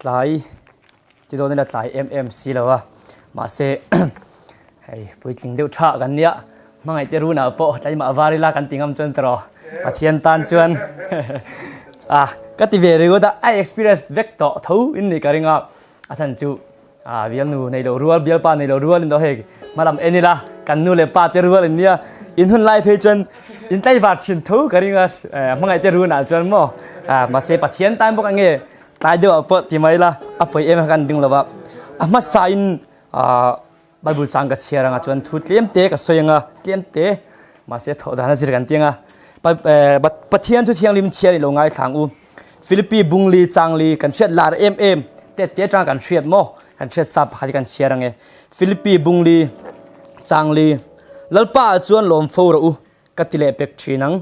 Tlai ti dawn ila tlai em em si lo a, mahse hei puitling deuh tha kan nia, hmangaih te runah pawh tlaimah var ila kan ti ngam chuan tawh Pathian tan chuan a ka ti ve ringawt a, a experience vek tawh tho in nih ka ring a, a chhan chu a bialnu nei lo rual bialpa nei lo rual in daw hei hmalam en ila kan nu leh pa te rual in nia in hun lai phei chuan in tlaivar thin tho ka ring a hmangaih te runah chuan maw mahse Pathian tan bawk ange Tlai deuh ah pawh ti mai la, a pawi em kan ding lova. A hmasa in Bible chang ka chhiar anga chuan thu tlem te ka sawi anga, tlem te mahse thawh dan a zir kan ti anga. Pathian thu thianghlim chhiar i lo ngai thlang u. Philippi bungli changli kan hriat lar em em te te atanga kan hriat maw? Kan hriat sa pakhat hi kan chhiar ange. Philippi bungli changli Lalpa ah chuan lawm fo rawh u. Ka ti leh pek ṭhin ang.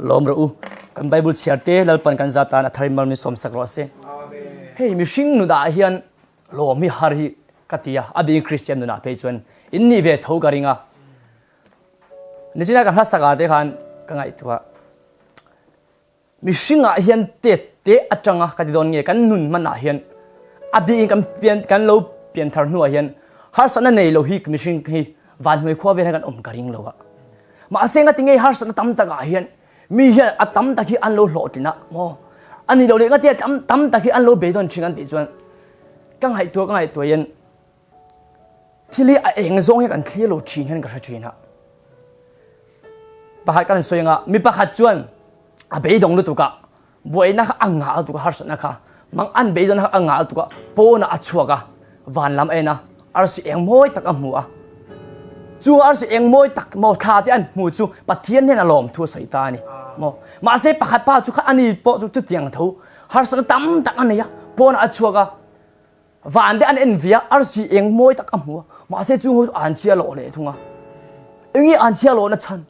Lawm rawh u. Kan Bible chhiar te Lalpan kan za tan a thar in mal min sawmsak rawh se. Hei mihring nunah hian lawm hi har hi ka ti a, a bikin Kristian nunah phei chuan in nih ve tho ka ring a. Nichina ka hlasak ah te khan ka ngaihtuah. Mihringah hian tet te atanga ka ti dawn nge kan nun hmanah hian a bikin kan pian kan lo pian thar hnuah hian harsatna nei lo hi mihring hi vanhnuai khua vel hian kan awm ka ring lo a. Mahse ngati ngei harsatna tam takah hian mi hian a tam tak hi an lo hlawhtlin a maw? A nih loh leh ngati tam tam tak hi an lo beidawn thin an tih chuan ka ngaihtuah ka ngaihtuah hian Thil hi a eng zawng hi kan thlir lo thin hian ka hre thin a. Pakhat kan sawi anga mi pakhat chuan a beidawng lutuk a, buaina kha a ngah lutuk a, harsatna kha mang an beidawn kha a ngah lutuk a, pawnah a chhuak a, van lam a en a, arsi eng mawi tak a hmu a. Chu arsi eng mawi tak maw thla te an hmu chu Pathian hian a lawm thu a sawi ta a ni maw. Mahse pakhat pa chu kha ani pawh chu chutiang tho harsatna tam tak a nei a, pawnah a chhuak a, Van te an en ve a, arsi eng mawi tak a hmu a, mahse chung ho chu an chhia loh hle thung a. Enge an chhia lohna chhan?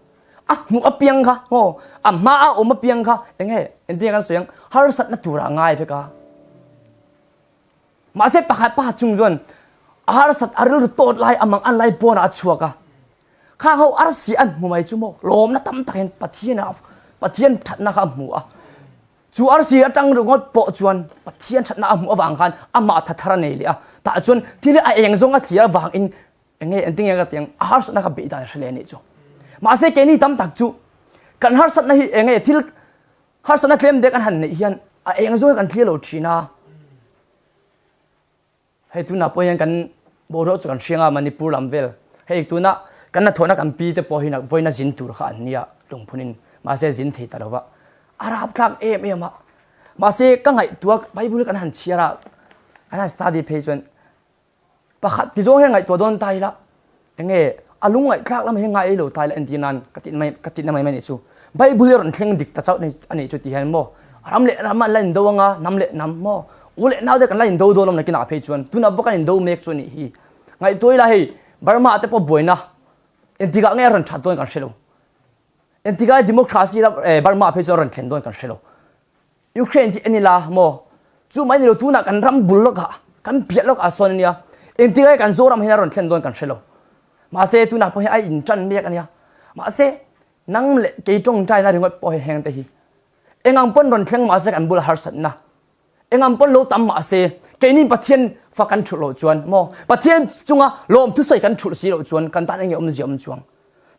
A hmuh apiang kha, maw, a hma a awm apiang kha, enge engtin kan sawi ang, harsatna tura a ngai vek a. Mahse pakhat pakhat chung chuan a harsat a rilru tawt lai a mang an lai pawnah a chhuak a. Khang ho arsi an hmu mai chu maw, lawmna tam tak hian Pathian a Pathian thatna kha a hmu a. Chu arsi atang ringawt pawh chuan Pathian thatna a hmuh avang khan amah tha thar a nei leh a. Tah chuan thil hi a eng zawng a thlir avangin enge engtin nge ka ti ang, a harsatna kha beih dan a hre leh a nih chu. Mahse keini tam tak chu kan harsatna hi enge thil harsatna tlem deuh kan han neih hian a eng zawng hi kan thlir lo thin a. Hei tunah pawh hian kan boruak chu kan hriang a, Manipur lam vel. Hei tuna kan hnathawhna kan pi te pawh hi vawiina zin tur kha an nia lungphunin mahse zin thei ta lo va. A rapthlak em em a. Mahse ka ngaihtuah Bible kan han chhiar a, kan han study phei chuan pakhat ti zawng hian ngaihtuah dawn ta ila Enge a lungngaihthlak lam hi ngai lo ta ila entir nan ka tih mai ka tihna mai mai anih chu. Bible hi a rawn thleng dik ta chauh a nih chu ti hian maw ram leh ram an la indo anga hnam leh hnam maw u leh nau te kan la indo dawn awm nakinah phei chuan tunah bawk an indo mek chu a nih hi. Ngaihtuah ila hei Burma ah te pawh buaina entikah nge a rawn that dawn kan hre lo. Entikah democracy ram Burma ah phei chuan a rawn thlen dawn kan hre lo. Ukraine tih a ni la maw? Chu mai ni lo tunah kan ram bul lawkah, kan piah lawkah sawn a nia. Engtik lai kan Zoram hian a rawn thlen dawn kan hre lo. Mahse tunah pawh hian a intan mek a nia. Mahse nang leh kei tawngtaina ringawt pawh hi heng te hi. Engang pawn rawn thleng mahse kan bula harsatna. Engang pawn lo tam mahse keini Pathian fa kan thulh loh chuan maw? Pathian chunga lawm thusawi kan thulh si loh chuan kan tan enge awmzia awm chuang.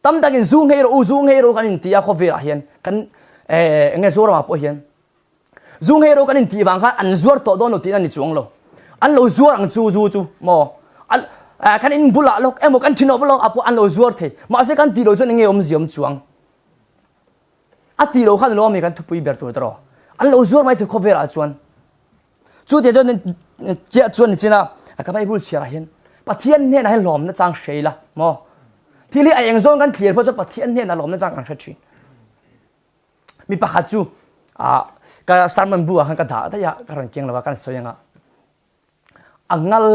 Tam takin zu nghei rawh u, zu nghei rawh kan inti a khawvelah hian kan eh enge Zoramah pawh hian zu nghei rawh kan intih vang khan an zuar tawh dawn lo tihna ni chuang lo. An lo zuar ang chu zu chu maw an kan in bulah lawk emaw kan thinawp lawk ah pawh an lo zuar thei. Mahse kan tih loh chuan enge awmzia awm chuang. A tih loh khan lo ami kan thupui ber tur tawh. An lo zuar mai thei khawvelah chuan. Chu tiang chuan chiah chuan ni chin a, ka Bible chhiarah hian Pathian hnenah hian hlawmna chang hre ila maw? Thil hi a eng zawng kan thlir pawh chuan Pathian hnenah hlawmna chang kan hre thin. Mi pakhat chu ka sermon bu ah khan ka dah daih a, ka rawn keng lo a, kan sawi anga a ngal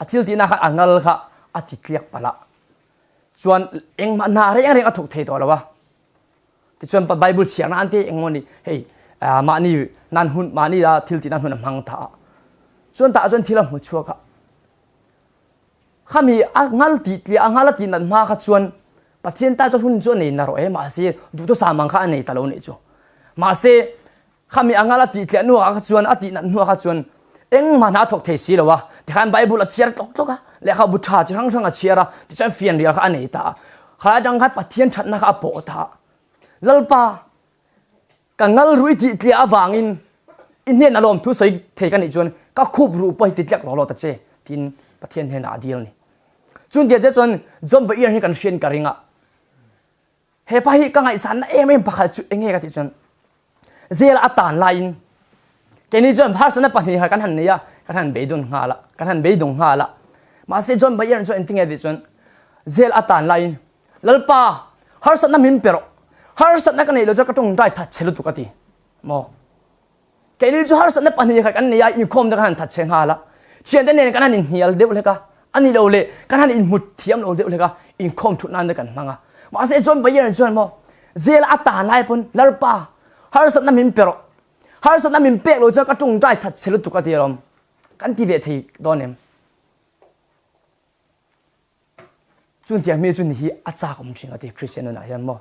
a thil tihna kha a ngal kha a ti tliak palh a, chuan engmah hna reng reng a thawk thei tawh lo a. Tichuan Bible chhiar nan te engmaw ni hei mahni nan hun mahni a thil tih nan hun a hmang ta a. Chuan tah chuan thil a hmu chhuak a. Khami a ngal tih tliah a ngal a tih nat hma kha chuan Pathian ta chu hun chu a nei na rawh e mahse duhthusam ang kha a nei ta lo nih chu. Mahse khami a ngal a tih tliah hnuah kha chuan a tih nat hnuah kha chuan Engmah hna a thawk thei si lo a. Tikhan Bible a chhiar tlawk tlawk a, lehkhabu ṭha chi hrang hrang a chhiar a, tichuan fianrial kha a nei ta a. Khalai atang khan Pathian ṭhatna kha a pawh ta a. Lalpa, ka ngal ruh i tih tliah avangin i hnenah lawmthu sawi thei ka nih chuan ka khup ruh pawh hi ti tliak rawh law ta che, tiin Pathian hnenah a dil a ni. Chun tiah te chuan John Bayer hi kan hriat ka ring a. He pa hi ka ngaihsanna em em pakhat chu enge ka tih chuan zel a tan laiin keini chuan harsatna pahnih kha kan han nei a, kan han beidun nghal a, kan han beidung nghal a. Mahse John Bayer chuan engtinge tih chuan zel a tan laiin Lalpa harsatna min pe rawh, harsatna ka neih loh chuan ka tawngtai that che lutuk a ti maw. Keini chu harsatna pahnih kha kan nei a, inkhawm te kan han that chhe nghal a, thiante nen kan han inhnial deuh hlek a, a ni lo le kan han inhmu thiam lo deuh hlek a, inkhawm thut nan te kan hmang a. Mahse chuan Bayern chuan maw zel a tan lai pawn Lalpa harsatna min pe rawh, harsatna min pek lo chuan ka tawngtai that chhe lutuk a ti alawm, kan ti ve thei dawn em? Chuntiang mi chu ni hi a chak awm thin a ti Christian nunah hian maw.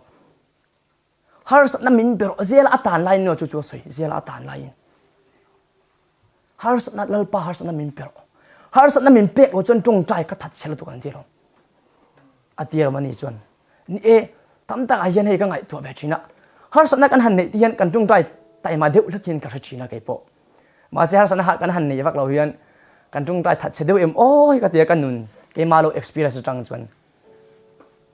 Harsatna min ber zel a tan laiin chu chu a sawi zel a tan laiin harsatna lalpa harsatna min ber harsatna min pek lo chuan tawngtai ka that chhe lutuk an ti lo a ti ram ani chuan ni e tam takah hian hei ka ngaihtuah ve thin a harsatna kan han neih te hian kan tawngtai taima deuh hlek hian ka hre thin a kei pawh mahse harsatna kan han nei vak lo hian kan tawngtai that chhe deuh em aw hi ka tia ka nun keimah lo experience atang chuan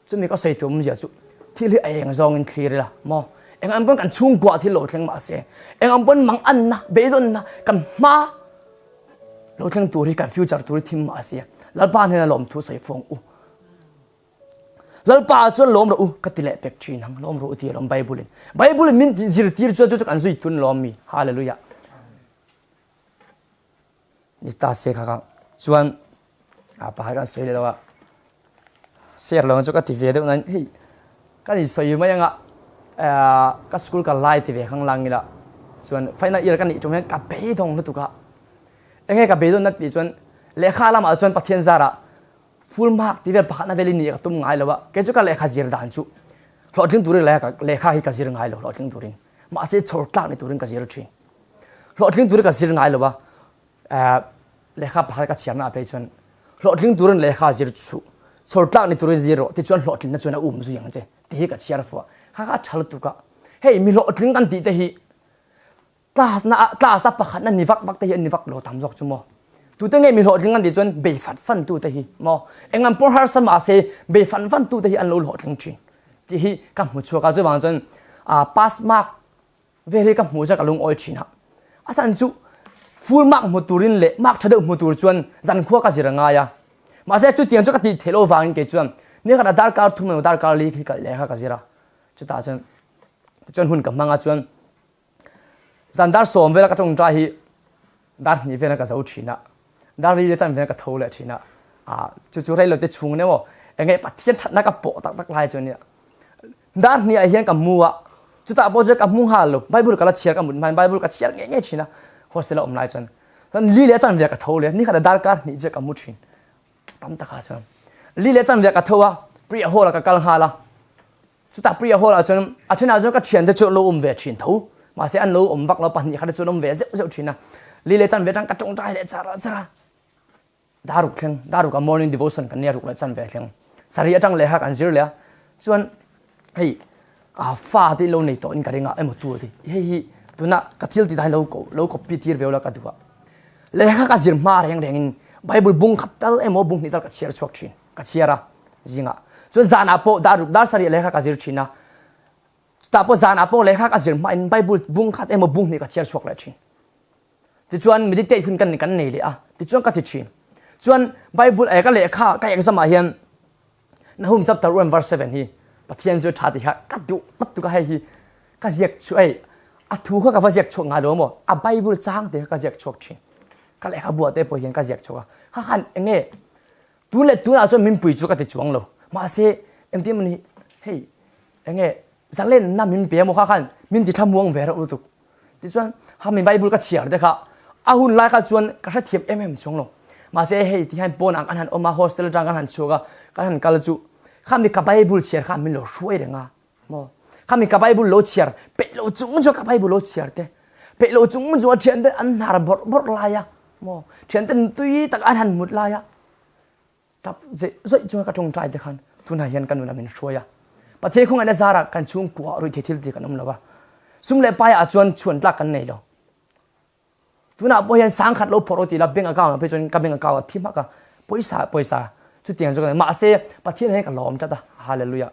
Chumi ka sawi tum zia chu thil hi a eng zawngin thlir ila maw? Eng ang pawn kan chhungkua thil lo thleng mahse eng ang pawn manganna, beidawnna kan hma lo thleng tur hi kan future tur hi thim mahse Lalpa hnena lawmthu sawi fawng u. Lalpa chuan lawm rawh u ka ti leh pek thin ang lawm rawh u ti alawm Bible in. Bible in min zirtir chuan chu chu kan zui tun lawm mi. Hallelujah. Ni ta se kha kha chuan a pakhat kan sawi leh lo a share lo chu ka ti ve deuh nain hei kan in sawi mai anga ka school kal lai ti ve khang lang ila chuan final year ka nih tum hian ka beidawng lutuk a enge ka beidawn na tih chuan lehkha lamah chuan Pathian zarah full mark ti vel pakhatna velin nih ka tum ngai lo a kei chu ka lehkha zir dan chu hlawhtling turin lehkha hi ka zir ngai lo hlawhtling turin mahse chhawr tlak ni turin ka zir thin. Hlawhtling turin ka zir ngai lo a, lehkha pakhat ka chhiarna ah phei chuan hlawhtling turin lehkha zir chu chhawr tlak ni turin zir rawh tichuan hlawhtlinna chuan a um zui ang che tih hi ka chhiar fo a, kha kha a tha lutuk a. Hei mi hlawhtling kan tih te hi class na ah class a pakhatna ni vak vak te hi an ni vak lo tam zawk chu maw. Tute nge mi hlawhtling kan tih chuan bei fat fan tu te hi maw. Eng an pawh harsa mahse bei fan fan tu te hi an lo hlawhtling thin tih hi ka hmu chhuak a chuvang chuan pass mark Vel hi ka hmuh chuan ka lungawi thin a, a chhan chu full mark hmu turin leh mark tha deuh hmu tur chuan zankhua ka zir a ngai a, mahse chutiang chu ka tih theih loh avangin kei chuan nikhat a darkar thum emaw darkar li hi kalh lehkha ka zir a, chutah chuan tichuan hun ka hmang a chuan zan dar sawm vela ka tawngtai hi dar hnih vela ka zo thin a, dar ri chan vela ka tho leh thin a, ah chu chu reilo te chhung emaw enge Pathian thatna ka pawh tak tak lai chu ania. Dar hniah hian ka mu a, chutah pawh chuan ka hmu nghal lo. Bible ka la chhiar ka mut hmain Bible ka chhiar ngei ngei thin a, hostel a awm lai chuan. Chuan li leh chanve ka tho leh, nikhat a darkar hnih chiah ka mu thin. Tam takah chuan li leh chanve ka tho a, prayer hall ah ka kal nghal a. Chutah prayer hall ah chuan a thenah chuan ka thiante chu an lo awm ve thin tho. Mahse an lo awm vak lo, pahnih khat chu an awm ve zeuh zeuh thin a. Li leh chanve atang ka tawngtai leh char char a. Daruk thleng, Daruk a morning devotion kan nia ruk leh chan ve thleng. Sarih atang lehkha kan zir leh a, chuan hei a fa te lo nei tawh in ka ring a emaw tu ti hei hi tuna ka thil ti dan lo ko lo copy tir ve la ka duh a. Lehkha ka zir hma reng reng in Bible bung khat tal emaw bung hnih tal ka chhiar chhuak thin, ka chhiar a zingah. Chuan zanah pawh daruk dar sarih lehkha ka zir thin a, chutah pawh zanah pawh lehkha ka zir hma in Bible bung khat emaw bung hnih ka chhiar chhuak leh thin. Tichuan meditate hun kan kan nei leh a, tichuan ka ti thin. Chuan Bible eh ka lehkha ka exam ah hian Nahum chapter 1 verse 7 hi Pathian chu tha ti kha ka duh lutuk a hei hi ka ziak chu ei a thu kha ka va ziak chhuak ngai lo maw a Bible chang te kha ka ziak chhuak thin. Ka lehkha buah te pawh hian ka ziak chhuak a. Kha khan enge tun leh tunah chuan min pui chu ka ti chuang lo. Mahse engtin mawni hei enge zalenna min pe maw kha khan min ti thlamuang ve reuh lutuk. Tichuan hami Bible ka chhiar te kha a hun lai kha chuan ka hrethiam em em chuang lo. Mahse hei ti hian pawnah kan han awm a, hostel atang kan han chhuak a, kan han kal chu khami ka Bible chhiar kha min lo hruai reng a maw. Khami ka Bible lo chhiar peih lo chung chu ka Bible lo chhiar te, peih lo chung chu a thian te an hnar bawrh bawrh lai a. Maw? Thianten tui tak an han mut lai a, tap zeih zawih chunga ka tawngtai te khan tunah hian ka nuna min hruai a. Pathian khawngaihna zarah kan chhungkua ruihtheih thil ti kan awm lo a. Sum leh pai ah chuan chhuan tlak kan nei lo. Tunah pawh hian sangkhat lo phawrh aw ti la bank account ah phei chuan ka bank account a thi hmak a. Pawisa pawisa chutiang chu ka nei. Mahse Pathian hian ka lawm tlat a. Hallelujah.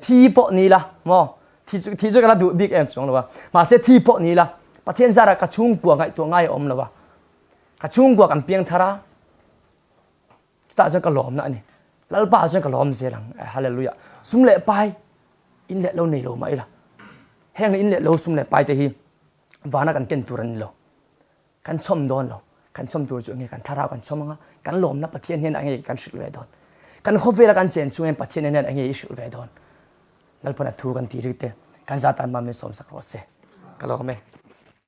Thi pawh ni la maw? Thi chu thi chu ka la duh bik em chuang lo a. Mahse thi pawh ni la Pathian zarah ka chhungkua ngaihtuah ngai a awm lo a. Ka chhungkua kan piang thar a. Chutah chuan ka lawmna a ni. Lalpa ah chuan ka lawm zel ang. Hallelujah. Sum leh pai in leh lo nei lo mah ila. Heng in leh lo sum leh pai te hi vana kan ken tur an ni lo. Kan chhawm dawn lo. Kan chhawm tur chu enge kan thlarau kan chhawm anga kan lawmna Pathian hian enge kan hrilh ve dawn. Kan khawvela kan chen chhung hian Pathian hian enge i hrilh ve dawn. Lalpan a thu kan ti rik te kan zatan ma min sawm sak rawh se. Ka lawm e.